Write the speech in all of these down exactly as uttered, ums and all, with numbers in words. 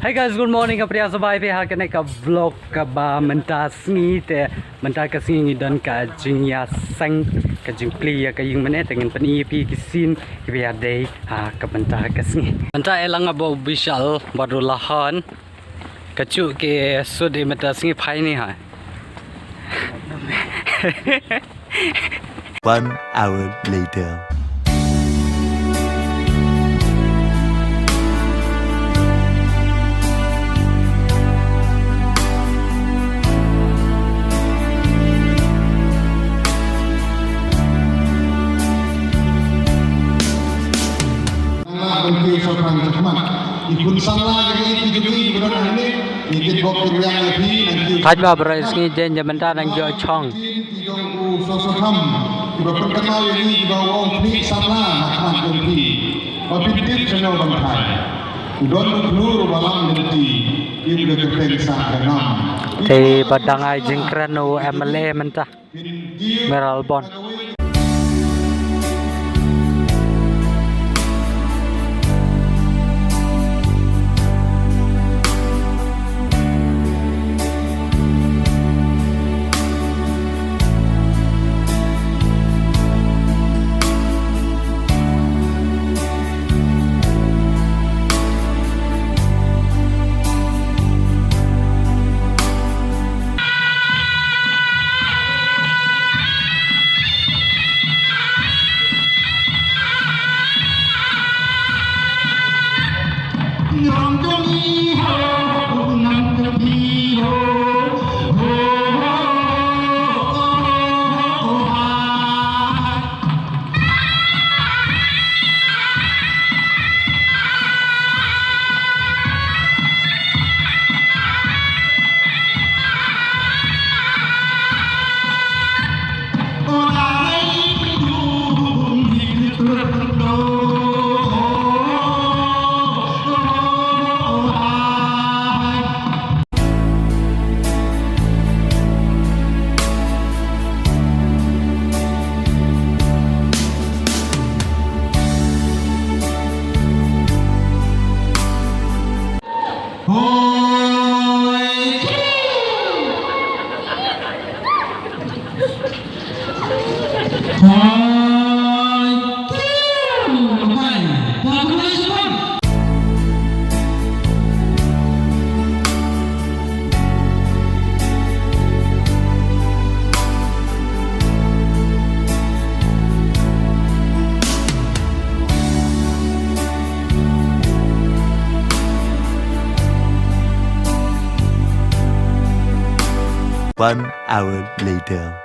Hey guys, good morning. Ka pdiang sngewbha ïa phi ha kane ka vlog kaba mynta sngi te, mynta ka sngi ngi don ka jingïaseng, ka jingplie ïa ka ïing mane, te ngin pyni ïa phi ki scene kiba ïadei ha ka mynta ka sngi. Mynta e lang abo Bishal bad u Lahon. Ka chuh ki sut i mynta sngi phai ni ha. One hour later. Thait ba bro, sngi jen ja mynta nang jo chong. Te ba dang ai jingkren u M L A mynta. Mayor Albon. One hour later.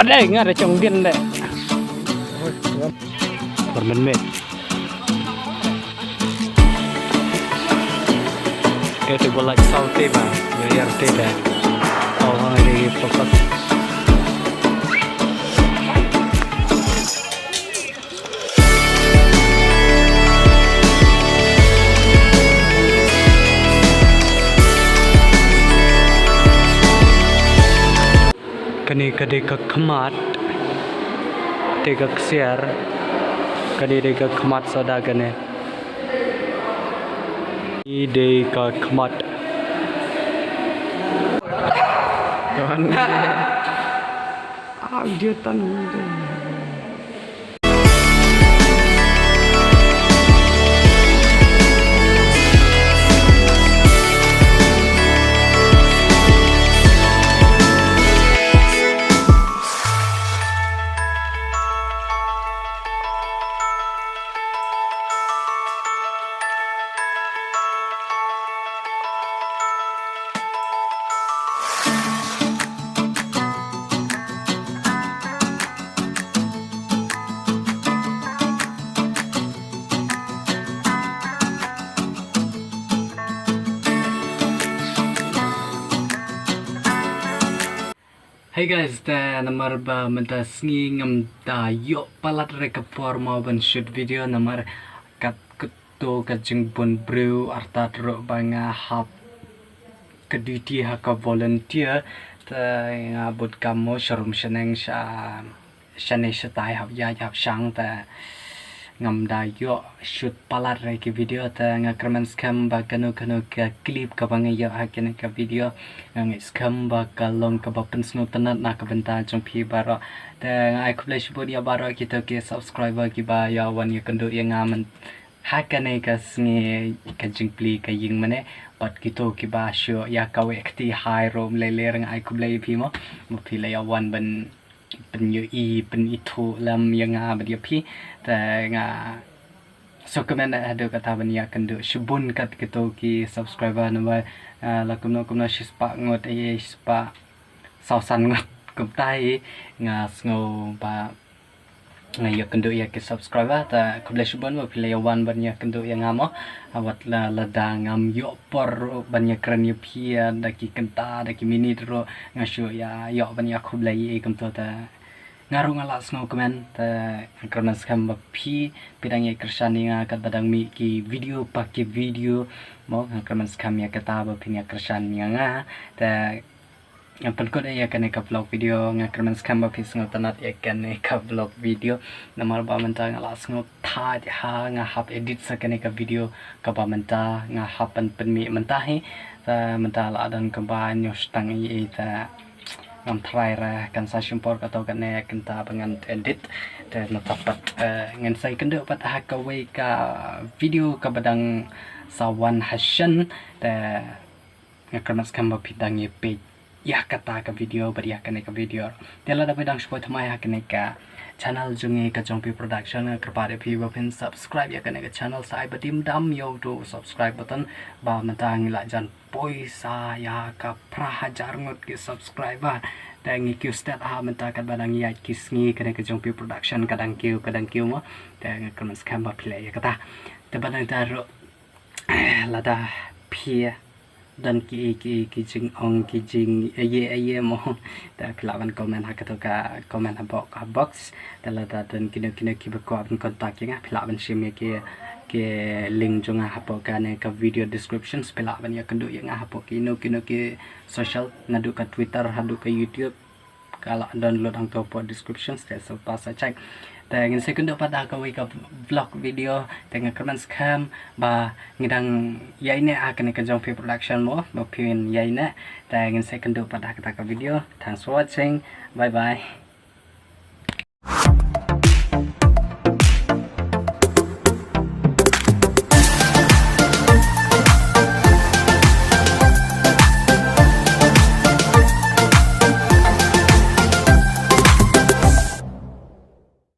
Adei nga da chong din de. Permen me. Kete bolak salte ba, yar te da. Oh, hang de focus. Kane ka dei ka khmat, te ka ksiar, kane dei ka khmat soda kane. Ni dei ka khmat. Ah, dia tan. Hey guys, te namar ba mynta sngi ngam da ïoh palat re ka por mo ban shoot video namar kat kut to ka jingbun briew artat ruh ba nga hap ka duty ha ka volunteer, te nga bud kam mo sharum shaneng sha shane shatai hap ïaid hap shang, te ngam da ïoh shoot palat re ki video, te nga kyrmen skhem ba kano kano ka clip kaba nga ïoh ha kane ka video nga ngeit skhem ba ka long kaba pynsngewtynnat na ka bynta jong phi baroh. Te nga ai khublei shibun ïa baroh kito ki subscriber kiba ïa wan ïa kynduh ïa nga myn ha kane ka sngi ka jingplie ka ïing mane, bad kito kiba shu ïa kawei kti hai ruh, ym lei lei nga ai khublei ïa phi mo, mo phi la ïa wan ban pynïohi pynithuh lem ïa nga bad ïa phi. Te nga sngewkmen haduh katta ban ïa kynduh shibun kat kito ki subscriber namar, ah, la kumno kumno shispah ngut, eh, shispah saw san ngut kumta, eh, nga sngew ba nga ïa kynduh ïa ki subscriber, te khublei shibun ba phi la ïa wan ban ïa kynduh ïa nga mo. Ah, wat la lada ngam ïoh por ruh ban ïa kren ïa phi, ah, da ki kynta da ki minit ruh nga shu ïa ïoh ban ïa khublei ïa kumto, te nga ruh nga la sngewkmen, te nga kyrmen skhem ba phi phi dang ïa kyrshan ïa nga katba dang mih ki video pa ki video mo, nga kyrmen skhem ïa kata ba phin ïa kyrshan ïa nga. Te ngan pynkut ïa kane ka vlog video, nga kyrmen skhem ba phi sngewtynnat ïa kane ka vlog video. Namar ba mynta nga la sngewthait ha nga hap edit sa kane ka video kaba mynta nga hap ban pynmih mynta hi. Te mynta la don kaba hynñiew shiteng ïa i, te ngam tharai re kan sa shim por kato kane kynta ba ngan edit. Te nangta pat, eh, ngan sa ïakynduh pat ha kawei ka video kaba dang sa wan ha shen. Te nga kyrmen skhem ba phi dang ïa peit ïa kata ka video bad ïa kane ka video. Te lada phi dang shu poi thymmai ha kane ka channel jong ngi ka Jong Phi Production, nga kyrpad ïa phi ba phin subscribe ïa kane ka channel, sa ai ba dim dam ïa uto u subscribe button ba mynta ngi la jan poi sa ïa ka phra hajar ngut ki subscriber. Te ngi kiew stet ha mynta katba dang ïaid ki sngi kane ka Jong Phi Production ka dang kiew ka dang kiew mo. Te nga kyrmen skhem ba phi leh ïa kata. Te ba dang ta ruh lada phi don ki, ki, ki jingong ki jing aye aye mo, te phi lah ban comment ha kato ka comment ha box, ha box. Te lada don kino kino kiba kwah ban contact ïa nga phi lah ban shim ïa ki, ki link jong nga hapoh kane ka video description, phi lah ban ïakynduh ïa nga hapoh kino kino ki social, naduh ka Twitter haduh ka YouTube. Ka la download hangto hapoh description, te sngewbha sa check. Te ngin sa ïakynduh pat ha kawei ka vlog video, te nga kyrmen skhem ba ngi dang ïaineh ha kane ka Jong Phi Production mo, ba phin ïaineh. Te ngin sa ïakynduh pat ha kata ka video. Thanks for watching. Bye bye.